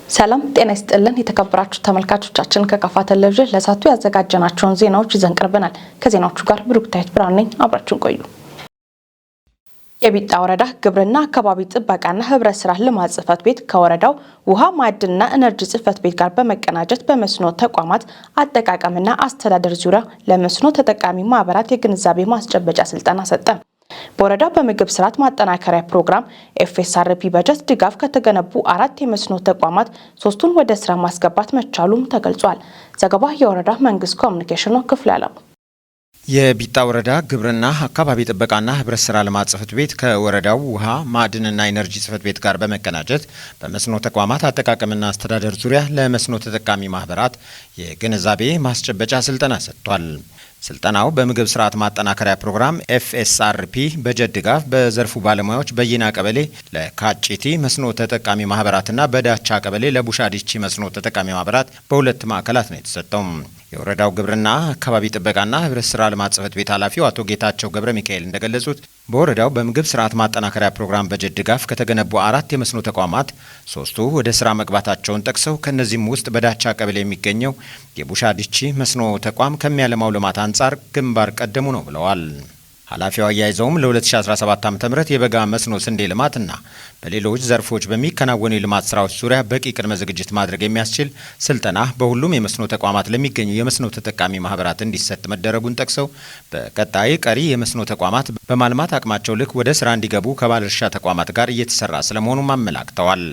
ሰላም ጤና ይስጥልን የተከበራችሁ ተመልካቾቻችን፣ ከካፋ ቴሌቪዥን ለሰዓቱ ያዘጋጀናቸውን ዜናዎች ይዘን ቀርበናል። ከዜናዎቹ ጋር ብሩክታዊት ብርሃኑ ነኝ። አብራችሁን ቆዩ። የቢጣ ወረዳ ግብርና አካባቢ ጥበቃና ህብረት ስራ ልማት ጽሕፈት ቤት ከወረዳው ውሃ ማዕድንና ኢነርጂ ጽሕፈት ቤት ጋር በመቀናጀት በመስኖ ተቋማት አጠቃቀምና አስተዳደር ዙሪያ ለመስኖ ተጠቃሚ ማህበራት የግንዛቤ ማስጨበጫ ስልጠና ሰጠ። በወረዳው በምግብ ስርዓት ማጠናከሪያ ፕሮግራም FSRP በጀት ድጋፍ ከተገነቡ አራት የመስኖ ተቋማት ሶስቱን ወደ ስራ ማስገባት መቻሉም ተገልጿል። ዘገባ የወረዳ መንግስት ኮሚኒኬሽን ነው። ክፍለ አለሙ። የቢጣ ወረዳ ግብርና አካባቢ ጥበቃና ህብረት ስራ ልማት ጽሕፈት ቤት ከወረዳው ውሃ ማዕድንና ኢነርጂ ጽሕፈት ቤት ጋር በመቀናጀት በመስኖ ተቋማት አጠቃቀምና አስተዳደር ዙሪያ ለመስኖ ተጠቃሚ ማህበራት የግንዛቤ ማስጨበጫ ስልጠና ሰጥቷል። ስልጠናው በምግብ ስርዓት ማጠናከሪያ ፕሮግራም FSRP በጀት ድጋፍ በዘርፉ ባለሙያዎች በይና ቀበሌ ለካጭቲ መስኖ ተጠቃሚ ማህበራትና በዳቻ ቀበሌ ለቡሻዲቺ መስኖ ተጠቃሚ ማህበራት በሁለት ማዕከላት ነው የተሰጠው። የወረዳው ግብርና አካባቢ ጥበቃና ህብረት ስራ ልማት ጽሕፈት ቤት ኃላፊው አቶ ጌታቸው ገብረ ሚካኤል እንደገለጹት፣ በወረዳው በምግብ ስርዓት ማጠናከሪያ ፕሮግራም በጀት ድጋፍ ከተገነቡ አራት የመስኖ ተቋማት ሶስቱ ወደ ስራ መግባታቸውን ጠቅሰው፣ ከእነዚህም ውስጥ በዳቻ ቀበሌ የሚገኘው የቡሻ ዲቺ መስኖ ተቋም ከሚያለማው ልማት አንጻር ግንባር ቀደሙ ነው ብለዋል። ኃላፊው አያይዘውም ለ2017 ዓ ም የበጋ መስኖ ስንዴ ልማትና በሌሎች ዘርፎች በሚከናወኑ የልማት ስራዎች ዙሪያ በቂ ቅድመ ዝግጅት ማድረግ የሚያስችል ስልጠና በሁሉም የመስኖ ተቋማት ለሚገኙ የመስኖ ተጠቃሚ ማህበራት እንዲሰጥ መደረጉን ጠቅሰው፣ በቀጣይ ቀሪ የመስኖ ተቋማት በማልማት አቅማቸው ልክ ወደ ስራ እንዲገቡ ከባለድርሻ ተቋማት ጋር እየተሰራ ስለመሆኑም አመላክተዋል።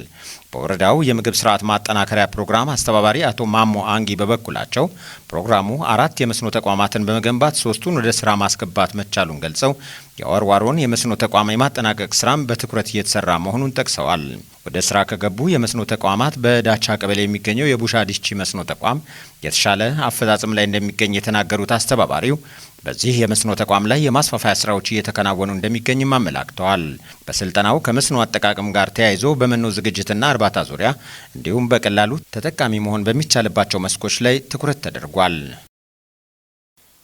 በወረዳው የምግብ ስርዓት ማጠናከሪያ ፕሮግራም አስተባባሪ አቶ ማሞ አንጊ በበኩላቸው፣ ፕሮግራሙ አራት የመስኖ ተቋማትን በመገንባት ሶስቱን ወደ ስራ ማስገባት መቻሉን ገልጸው፣ የወርዋሮን የመስኖ ተቋም የማጠናቀቅ ስራም በትኩረት እየተሰራ መሆኑን ጠቅሰዋል። ወደ ስራ ከገቡ የመስኖ ተቋማት በዳቻ ቀበሌ የሚገኘው የቡሻ ዲቺ መስኖ ተቋም የተሻለ አፈጻጸም ላይ እንደሚገኝ የተናገሩት አስተባባሪው፣ በዚህ የመስኖ ተቋም ላይ የማስፋፋያ ስራዎች እየተከናወኑ እንደሚገኝም አመላክተዋል። በስልጠናው ከመስኖ አጠቃቀም ጋር ተያይዞ በመኖ ዝግጅትና እርባታ ዙሪያ እንዲሁም በቀላሉ ተጠቃሚ መሆን በሚቻልባቸው መስኮች ላይ ትኩረት ተደርጓል።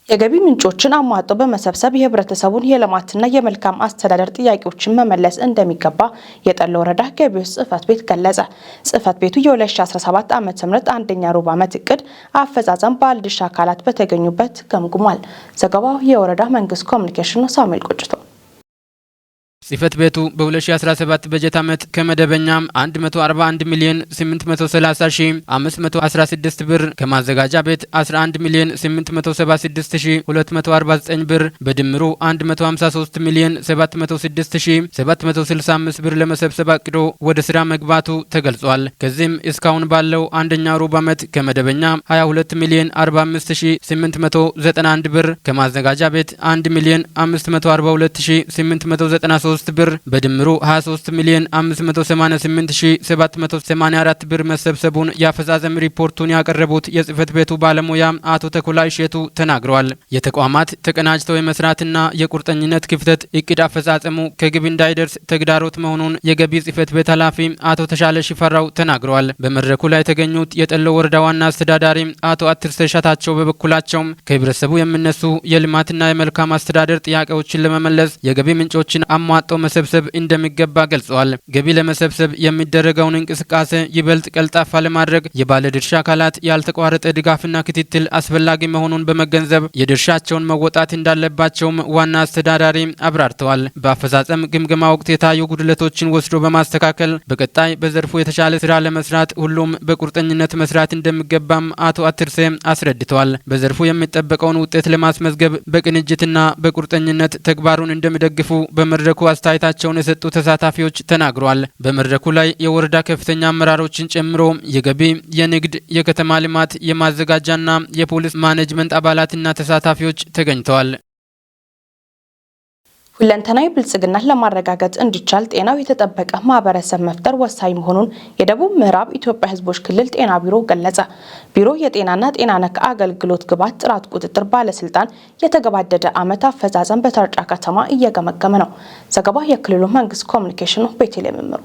የገቢ ምንጮችን አሟጦ በመሰብሰብ የህብረተሰቡን የልማትና የመልካም አስተዳደር ጥያቄዎችን መመለስ እንደሚገባ የጠለ ወረዳ ገቢዎች ጽሕፈት ቤት ገለጸ። ጽሕፈት ቤቱ የ2017 ዓ.ም አንደኛ ሩብ ዓመት እቅድ አፈጻጸም ባለድርሻ አካላት በተገኙበት ገምግሟል። ዘገባው የወረዳ መንግስት ኮሚኒኬሽን ነው። ሳሙኤል ቆጭቶ። ጽሕፈት ቤቱ በ2017 በጀት ዓመት ከመደበኛ 141 ሚሊዮን 830 ሺ 516 ብር፣ ከማዘጋጃ ቤት 11 ሚሊዮን 876 ሺ 249 ብር፣ በድምሩ 153 ሚሊዮን 706 ሺ 765 ብር ለመሰብሰብ አቅዶ ወደ ስራ መግባቱ ተገልጿል። ከዚህም እስካሁን ባለው አንደኛ ሩብ ዓመት ከመደበኛ 22 ሚሊዮን 45 ሺ 891 ብር፣ ከማዘጋጃ ቤት 1 ሚሊዮን 542 ሺ 893 ብር፣ በድምሩ 23 ሚሊዮን 588 ሺ 784 ብር መሰብሰቡን የአፈጻጸም ሪፖርቱን ያቀረቡት የጽሕፈት ቤቱ ባለሙያ አቶ ተኮላ እሸቱ ተናግረዋል። የተቋማት ተቀናጅተው የመስራትና የቁርጠኝነት ክፍተት እቅድ አፈጻጸሙ ከግብ እንዳይደርስ ተግዳሮት መሆኑን የገቢ ጽሕፈት ቤት ኃላፊ አቶ ተሻለ ሽፈራው ተናግረዋል። በመድረኩ ላይ የተገኙት የጠሎ ወረዳ ዋና አስተዳዳሪ አቶ አትርሰ ሸታቸው በበኩላቸው፣ ከህብረተሰቡ የሚነሱ የልማትና የመልካም አስተዳደር ጥያቄዎችን ለመመለስ የገቢ ምንጮችን አሟጦ መሰብሰብ እንደሚገባ ገልጸዋል። ገቢ ለመሰብሰብ የሚደረገውን እንቅስቃሴ ይበልጥ ቀልጣፋ ለማድረግ የባለድርሻ አካላት ያልተቋረጠ ድጋፍና ክትትል አስፈላጊ መሆኑን በመገንዘብ የድርሻቸውን መወጣት እንዳለባቸውም ዋና አስተዳዳሪ አብራርተዋል። በአፈጻጸም ግምገማ ወቅት የታዩ ጉድለቶችን ወስዶ በማስተካከል በቀጣይ በዘርፉ የተሻለ ስራ ለመስራት ሁሉም በቁርጠኝነት መስራት እንደሚገባም አቶ አትርሴ አስረድተዋል። በዘርፉ የሚጠበቀውን ውጤት ለማስመዝገብ በቅንጅትና በቁርጠኝነት ተግባሩን እንደሚደግፉ በመድረኩ አስተያየታቸውን የሰጡ ተሳታፊዎች ተናግረዋል። በመድረኩ ላይ የወረዳ ከፍተኛ አመራሮችን ጨምሮ የገቢ፣ የንግድ፣ የከተማ ልማት፣ የማዘጋጃና የፖሊስ ማኔጅመንት አባላትና ተሳታፊዎች ተገኝተዋል። ሁለንተናዊ ብልጽግናን ለማረጋገጥ እንዲቻል ጤናው የተጠበቀ ማህበረሰብ መፍጠር ወሳኝ መሆኑን የደቡብ ምዕራብ ኢትዮጵያ ሕዝቦች ክልል ጤና ቢሮ ገለጸ። ቢሮ የጤናና ጤና ነክ አገልግሎት ግብዓት ጥራት ቁጥጥር ባለስልጣን የተገባደደ ዓመት አፈጻጸም በታርጫ ከተማ እየገመገመ ነው። ዘገባ የክልሉ መንግስት ኮሚኒኬሽን ነው። ቤተልሔም እምሩ።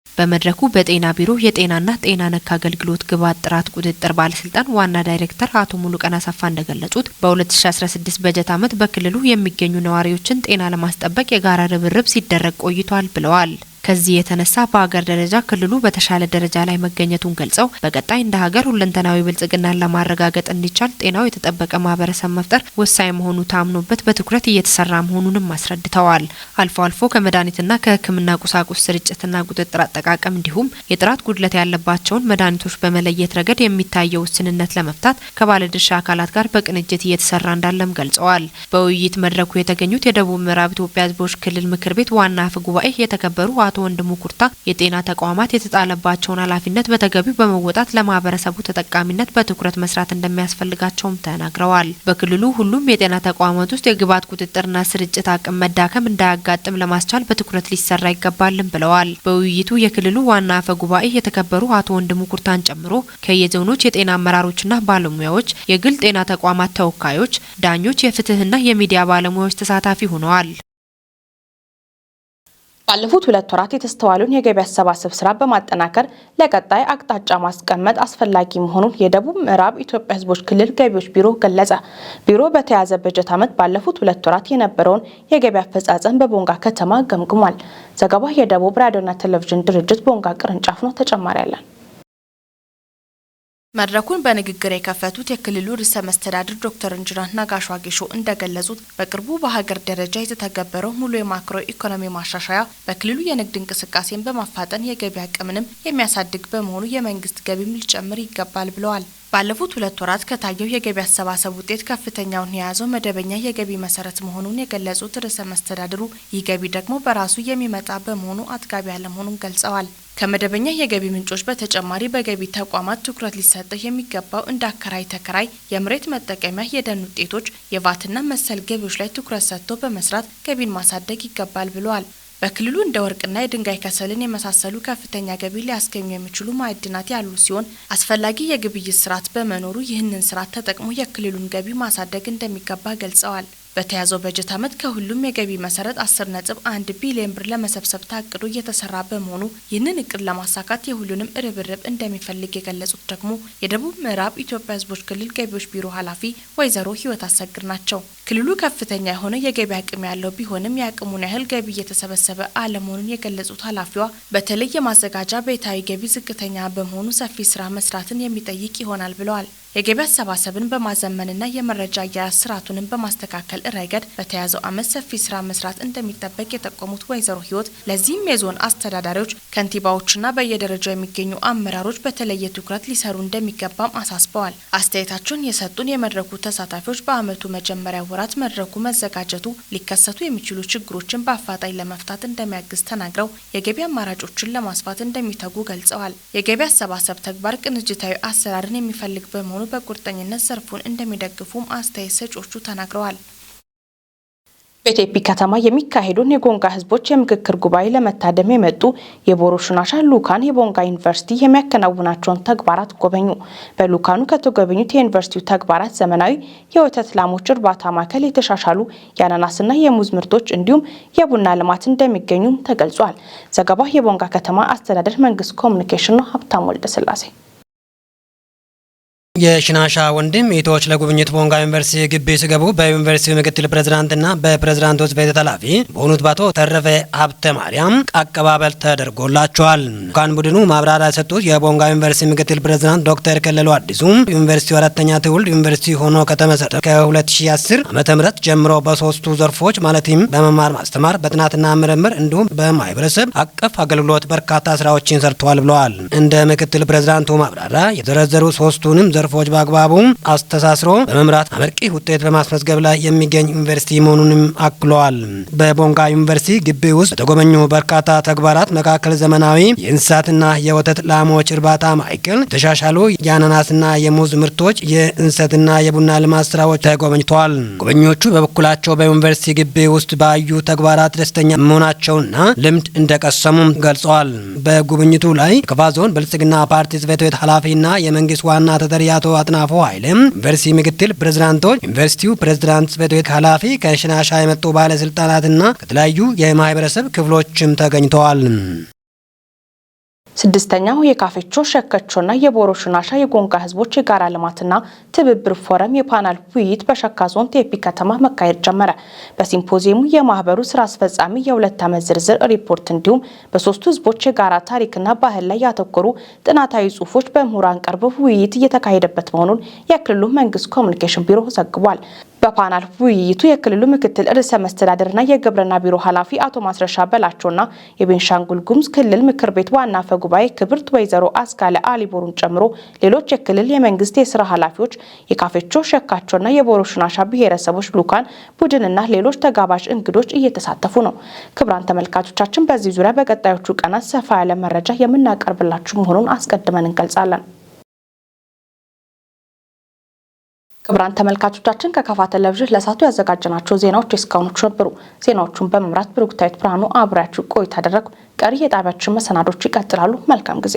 በመድረኩ በጤና ቢሮ የጤናና ጤና ነክ አገልግሎት ግብዓት ጥራት ቁጥጥር ባለስልጣን ዋና ዳይሬክተር አቶ ሙሉቀን አሰፋ እንደገለጹት፣ በ2016 በጀት ዓመት በክልሉ የሚገኙ ነዋሪዎችን ጤና ለማስጠበቅ የጋራ ርብርብ ሲደረግ ቆይቷል ብለዋል። ከዚህ የተነሳ በሀገር ደረጃ ክልሉ በተሻለ ደረጃ ላይ መገኘቱን ገልጸው በቀጣይ እንደ ሀገር ሁለንተናዊ ብልጽግናን ለማረጋገጥ እንዲቻል ጤናው የተጠበቀ ማህበረሰብ መፍጠር ወሳኝ መሆኑ ታምኖበት በትኩረት እየተሰራ መሆኑንም አስረድተዋል። አልፎ አልፎ ከመድኃኒትና ከሕክምና ቁሳቁስ ስርጭትና ቁጥጥር አጠቃቀም እንዲሁም የጥራት ጉድለት ያለባቸውን መድኃኒቶች በመለየት ረገድ የሚታየው ውስንነት ለመፍታት ከባለድርሻ አካላት ጋር በቅንጅት እየተሰራ እንዳለም ገልጸዋል። በውይይት መድረኩ የተገኙት የደቡብ ምዕራብ ኢትዮጵያ ሕዝቦች ክልል ምክር ቤት ዋና አፈ ጉባኤ የተከበሩ አቶ ወንድሙ ኩርታ የጤና ተቋማት የተጣለባቸውን ኃላፊነት በተገቢው በመወጣት ለማህበረሰቡ ተጠቃሚነት በትኩረት መስራት እንደሚያስፈልጋቸውም ተናግረዋል። በክልሉ ሁሉም የጤና ተቋማት ውስጥ የግብዓት ቁጥጥርና ስርጭት አቅም መዳከም እንዳያጋጥም ለማስቻል በትኩረት ሊሰራ ይገባልም ብለዋል። በውይይቱ የክልሉ ዋና አፈ ጉባኤ የተከበሩ አቶ ወንድሙ ኩርታን ጨምሮ ከየዞኖች የጤና አመራሮችና ባለሙያዎች፣ የግል ጤና ተቋማት ተወካዮች፣ ዳኞች፣ የፍትህና የሚዲያ ባለሙያዎች ተሳታፊ ሆነዋል። ባለፉት 2 ወራት የተስተዋለውን የገቢ አሰባሰብ ስራ በማጠናከር ለቀጣይ አቅጣጫ ማስቀመጥ አስፈላጊ መሆኑን የደቡብ ምዕራብ ኢትዮጵያ ሕዝቦች ክልል ገቢዎች ቢሮ ገለጸ። ቢሮ በተያዘ በጀት ዓመት ባለፉት 2 ወራት የነበረውን የገቢ አፈጻጸም በቦንጋ ከተማ ገምግሟል። ዘገባው የደቡብ ራዲዮና ቴሌቪዥን ድርጅት ቦንጋ ቅርንጫፍ ነው። ተጨማሪ አለን። መድረኩን በንግግር የከፈቱት የክልሉ ርዕሰ መስተዳድር ዶክተር ኢንጂነር ነጋሽ ዋጌሾ እንደገለጹት በቅርቡ በሀገር ደረጃ የተተገበረው ሙሉ የማክሮ ኢኮኖሚ ማሻሻያ በክልሉ የንግድ እንቅስቃሴን በማፋጠን የገቢ አቅምንም የሚያሳድግ በመሆኑ የመንግስት ገቢም ሊጨምር ይገባል ብለዋል። ባለፉት 2 ወራት ከታየው የገቢ አሰባሰብ ውጤት ከፍተኛውን የያዘው መደበኛ የገቢ መሰረት መሆኑን የገለጹት ርዕሰ መስተዳድሩ ይህ ገቢ ደግሞ በራሱ የሚመጣ በመሆኑ አጥጋቢ አለመሆኑን ገልጸዋል። ከመደበኛ የገቢ ምንጮች በተጨማሪ በገቢ ተቋማት ትኩረት ሊሰጠው የሚገባው እንደ አከራይ ተከራይ፣ የመሬት መጠቀሚያ፣ የደን ውጤቶች፣ የቫትና መሰል ገቢዎች ላይ ትኩረት ሰጥቶ በመስራት ገቢን ማሳደግ ይገባል ብለዋል። በክልሉ እንደ ወርቅና የድንጋይ ከሰልን የመሳሰሉ ከፍተኛ ገቢ ሊያስገኙ የሚችሉ ማዕድናት ያሉ ሲሆን አስፈላጊ የግብይት ስርዓት በመኖሩ ይህንን ስርዓት ተጠቅሞ የክልሉን ገቢ ማሳደግ እንደሚገባ ገልጸዋል። በተያዘው በጀት ዓመት ከሁሉም የገቢ መሰረት 10.1 ቢሊዮን ብር ለመሰብሰብ ታቅዶ እየተሰራ በመሆኑ ይህንን እቅድ ለማሳካት የሁሉንም ርብርብ እንደሚፈልግ የገለጹት ደግሞ የደቡብ ምዕራብ ኢትዮጵያ ሕዝቦች ክልል ገቢዎች ቢሮ ኃላፊ ወይዘሮ ህይወት አሰግድ ናቸው። ክልሉ ከፍተኛ የሆነ የገቢ አቅም ያለው ቢሆንም የአቅሙን ያህል ገቢ እየተሰበሰበ አለመሆኑን የገለጹት ኃላፊዋ በተለይ የማዘጋጃ ቤታዊ ገቢ ዝቅተኛ በመሆኑ ሰፊ ስራ መስራትን የሚጠይቅ ይሆናል ብለዋል። የገቢ አሰባሰብን በማዘመንና የመረጃ አያያዝ ስርዓቱንም በማስተካከል ረገድ በተያዘው ዓመት ሰፊ ስራ መስራት እንደሚጠበቅ የጠቆሙት ወይዘሮ ህይወት ለዚህም የዞን አስተዳዳሪዎች፣ ከንቲባዎችና በየደረጃው የሚገኙ አመራሮች በተለየ ትኩረት ሊሰሩ እንደሚገባም አሳስበዋል። አስተያየታቸውን የሰጡን የመድረኩ ተሳታፊዎች በዓመቱ መጀመሪያ ወራት መድረኩ መዘጋጀቱ ሊከሰቱ የሚችሉ ችግሮችን በአፋጣኝ ለመፍታት እንደሚያግዝ ተናግረው የገቢ አማራጮችን ለማስፋት እንደሚተጉ ገልጸዋል። የገቢ አሰባሰብ ተግባር ቅንጅታዊ አሰራርን የሚፈልግ በመሆኑ በቁርጠኝነት ዘርፉን እንደሚደግፉም አስተያየት ሰጪዎቹ ተናግረዋል። በቴፒ ከተማ የሚካሄደውን የቦንጋ ህዝቦች የምክክር ጉባኤ ለመታደም የመጡ የቦሮ ሽናሻ ልኡካን የቦንጋ ዩኒቨርሲቲ የሚያከናውናቸውን ተግባራት ጎበኙ። በልኡካኑ ከተጎበኙት የዩኒቨርሲቲው ተግባራት ዘመናዊ የወተት ላሞች እርባታ ማዕከል፣ የተሻሻሉ የአናናስና የሙዝ ምርቶች እንዲሁም የቡና ልማት እንደሚገኙ ተገልጿል። ዘገባው የቦንጋ ከተማ አስተዳደር መንግስት ኮሚኒኬሽን ነው። ሀብታሙ ወልደስላሴ። የሽናሻ ወንድም እህቶች ለጉብኝት ቦንጋ ዩኒቨርሲቲ ግቢ ሲገቡ በዩኒቨርሲቲው ምክትል ፕሬዝዳንትና በፕሬዝዳንቱ ጽሕፈት ቤት ኃላፊ በሆኑት በአቶ ተረፈ ሀብተ ማርያም አቀባበል ተደርጎላቸዋል። ልኡካን ቡድኑ ማብራሪያ የሰጡት የቦንጋ ዩኒቨርሲቲ ምክትል ፕሬዝዳንት ዶክተር ከለሉ አዲሱ ዩኒቨርሲቲው አራተኛ ትውልድ ዩኒቨርሲቲ ሆኖ ከተመሰረተ ከ2010 ዓ.ም ጀምሮ በሶስቱ ዘርፎች ማለትም በመማር ማስተማር፣ በጥናትና ምርምር እንዲሁም በማህበረሰብ አቀፍ አገልግሎት በርካታ ስራዎችን ሰርተዋል ብለዋል። እንደ ምክትል ፕሬዝዳንቱ ማብራሪያ የተዘረዘሩ ሶስቱንም ዘርፎች በአግባቡ አስተሳስሮ በመምራት አመርቂ ውጤት በማስመዝገብ ላይ የሚገኝ ዩኒቨርሲቲ መሆኑንም አክለዋል። በቦንጋ ዩኒቨርሲቲ ግቢ ውስጥ በተጎበኙ በርካታ ተግባራት መካከል ዘመናዊ የእንስሳትና የወተት ላሞች እርባታ ማዕከል፣ የተሻሻሉ የአናናስና የሙዝ ምርቶች፣ የእንሰትና የቡና ልማት ስራዎች ተጎብኝተዋል። ጎብኚዎቹ በበኩላቸው በዩኒቨርሲቲ ግቢ ውስጥ ባዩ ተግባራት ደስተኛ መሆናቸውና ልምድ እንደቀሰሙም ገልጸዋል። በጉብኝቱ ላይ የከፋ ዞን ብልጽግና ፓርቲ ጽሕፈት ቤት ኃላፊና የመንግስት ዋና ተጠሪ አቶ አጥናፎ ኃይሌ፣ ዩኒቨርሲቲ ምክትል ፕሬዝዳንቶች፣ ዩኒቨርሲቲው ፕሬዝዳንት ጽሕፈት ቤት ኃላፊ፣ ከሽናሻ የመጡ ባለስልጣናትና ከተለያዩ የማህበረሰብ ክፍሎችም ተገኝተዋል። ስድስተኛው የካፌቾ፣ ሸከቾና የቦሮ ሹናሻ የጎንጋ ህዝቦች የጋራ ልማትና ትብብር ፎረም የፓናል ውይይት በሸካ ዞን ቴፒ ከተማ መካሄድ ጀመረ። በሲምፖዚየሙ የማህበሩ ስራ አስፈጻሚ የ2 ዓመት ዝርዝር ሪፖርት እንዲሁም በሶስቱ ህዝቦች የጋራ ታሪክና ባህል ላይ ያተኮሩ ጥናታዊ ጽሁፎች በምሁራን ቀርበው ውይይት እየተካሄደበት መሆኑን የክልሉ መንግስት ኮሚኒኬሽን ቢሮ ዘግቧል። በፓናል ውይይቱ የክልሉ ምክትል ርዕሰ መስተዳድርና የግብርና ቢሮ ኃላፊ አቶ ማስረሻ በላቸውና የቤንሻንጉል ጉሙዝ ክልል ምክር ቤት ዋና አፈ ጉባኤ ክብርት ወይዘሮ አስካለ አሊቦሩን ጨምሮ ሌሎች የክልል የመንግስት የስራ ኃላፊዎች፣ የካፌቾ፣ ሸካቾና የቦሮ ሹናሻ ብሔረሰቦች ልዑካን ቡድንና ሌሎች ተጋባዥ እንግዶች እየተሳተፉ ነው። ክቡራን ተመልካቾቻችን፣ በዚህ ዙሪያ በቀጣዮቹ ቀናት ሰፋ ያለ መረጃ የምናቀርብላችሁ መሆኑን አስቀድመን እንገልጻለን። ክቡራን ተመልካቾቻችን፣ ከካፋ ቴሌቪዥን ለሰዓቱ ያዘጋጀናቸው ዜናዎች የእስካሁኖቹ ነበሩ። ዜናዎቹን በመምራት ብሩክታዊት ብርሃኑ አብሬያችሁ ቆይታ አደረግኩ። ቀሪ የጣቢያችን መሰናዶች ይቀጥላሉ። መልካም ጊዜ።